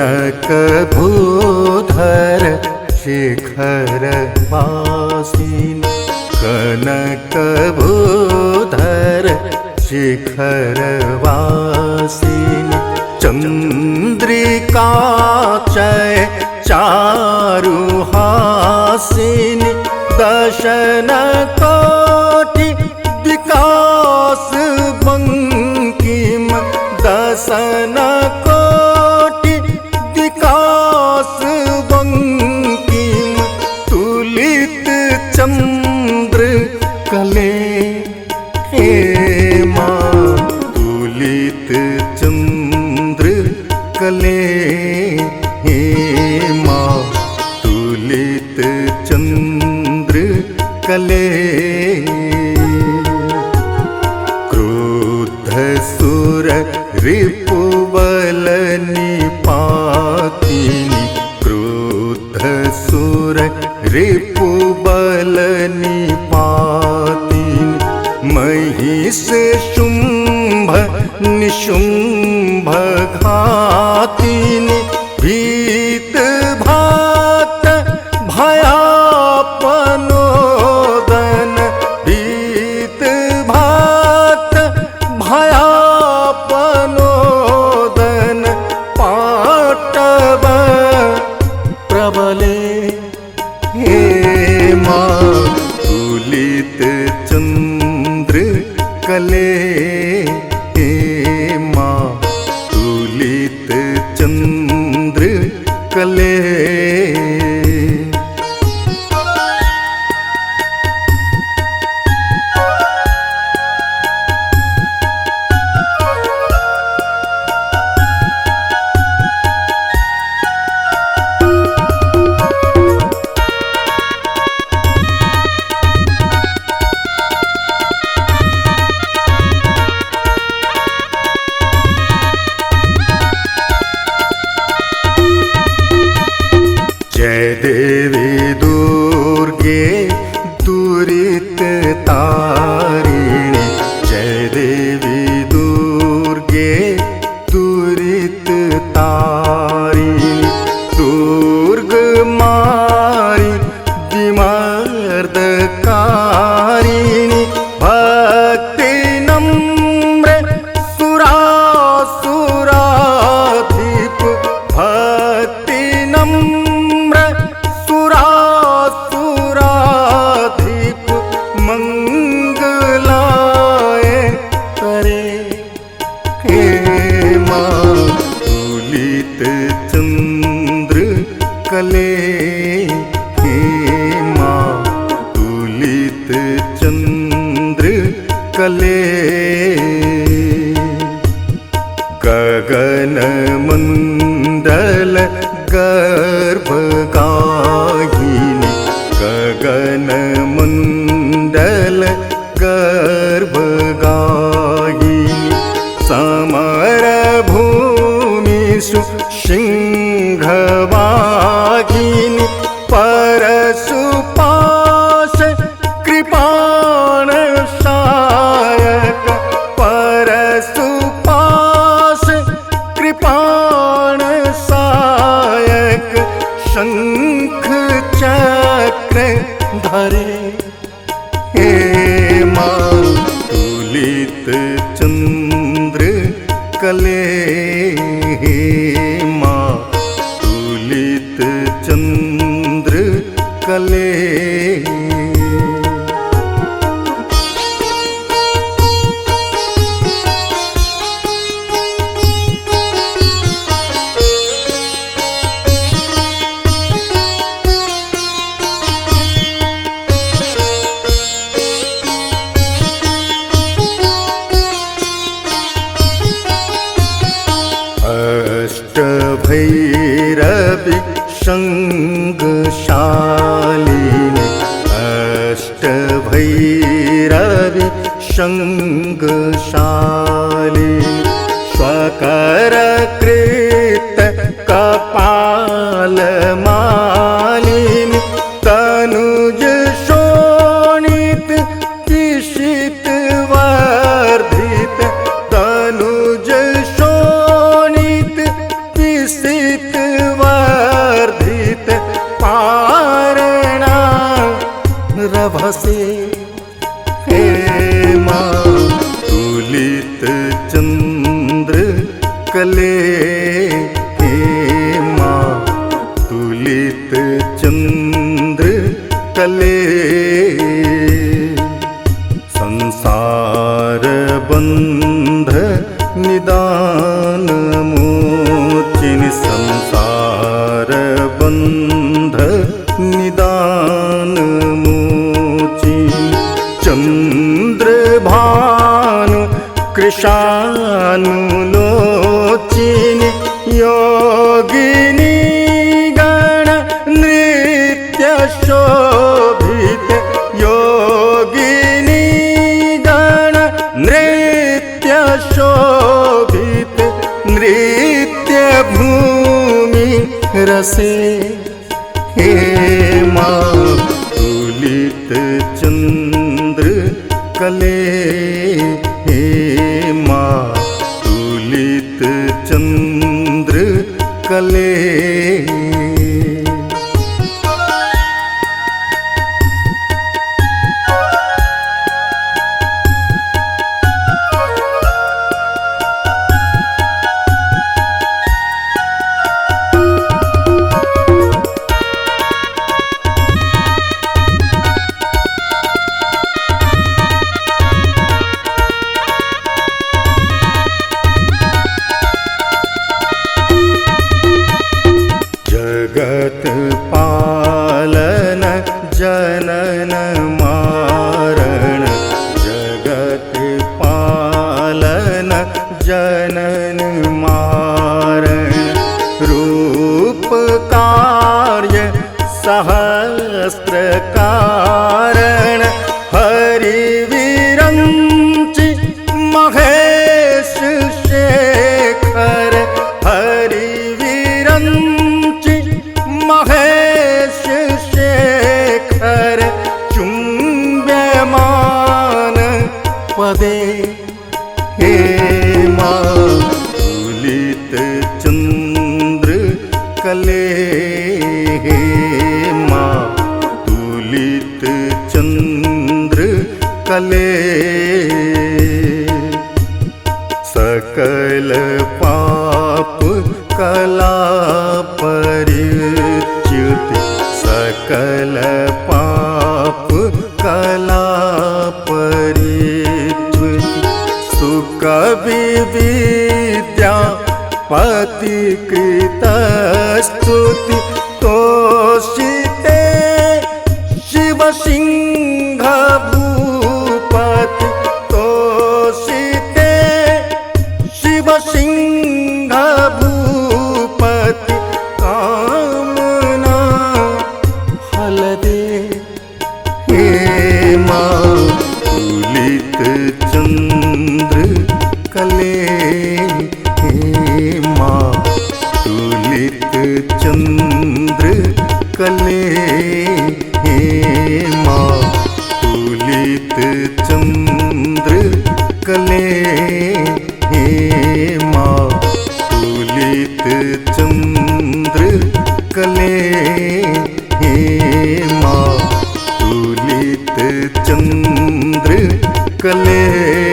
कनक भूधर शिखर वासिनी, कनक भूधर शिखर वासिनी, चंद्रिका चय चारु हासिनी, दशन कोटि विकास बंकिम, दशन कोटि विकास बंकिम, तुलित चंद्र कले हे माँ, तुलित चंद्र कले हे माँ, तुलित चंद्र कले। क्रुद्ध सुर रिपुबल निपातिनी, क्रुद्ध सुर रिपुबल निपातिनी, महिष शुंभ निशुंभ घातिनी, भीत भक्त भयापनोदन, भीत भक्त भयापनोदन, पाटव प्रबले हे माँ, तुलित चंद्र कले हे माँ, तुलित चंद्र कले। जय देवी दुर्गे दुरित तारिणी, जय देवी दुर्गे दुरित तारिणी, दुर्ग मारी विमर्दकारिणी, भक्ति नम्र सुरासुराधिप, भक्ति नम्र सुरासुराधिप, मंगलाय करे हे माँ, तुलित चंद्र कले हे माँ, तुलित चंद्र कले। गगन मंडल गर्भगाहिनी, गगन मंडल गर्भगाहिनी, समर भूमिषु सिंहवाहिनी, परशुपाश कृपाण सायक, परशुपाश कृपाण सायक, शंख चक्र धरे हे माँ, तुलित चंद्र कले हे माँ, तुलित चंद्र कले। अष्टभैरवि शंगशालिनी, अष्टभैरवि शंगशालिनी, स्वकरकृत कपाल मालिनी, तनुज शोणित पिशित वर्धित, तनुज शोणित पिशित कले, हे माँ तुलित चंद्र कले। संसार बंध निदान मोचिनि, संसार बंध निदान मोचिनि। चंद्रभानु कृशानुलोचिनि, योगिनी गण नृत्य शोभित, योगिनी गण नृत्य शोभित। नृत्य भूमि रसे, हे माँ तुलित चंद्र कले, हे माँ तुलित चंद्र कले। जगत पालन जनन मारण, जगत पालन जनन मारण। रूप कार्य सहस्त्र कारण, हरि विरंचि महेश शेखर, हरि विरंचि महेश शेखर। चुंब्यमान पदे, हे माँ तुलित चंद्र कले, हे माँ तुलित चंद्र कले। सकल पाप कला परिच्युति, सकल पाप कला परिच्युति। सुकवि विद्या पति कृत स्तुति, तोषिते शिव सिंह भूपति, तोषिते शिव सिंह भूपति। कामना फल दे, हे माँ तुलित चंद्र कले, हे माँ तुलित चंद्र कले, हे माँ तुलित चंद्र कले, हे माँ तुलित चंद्र कले, हे माँ तुलित चंद्र कले।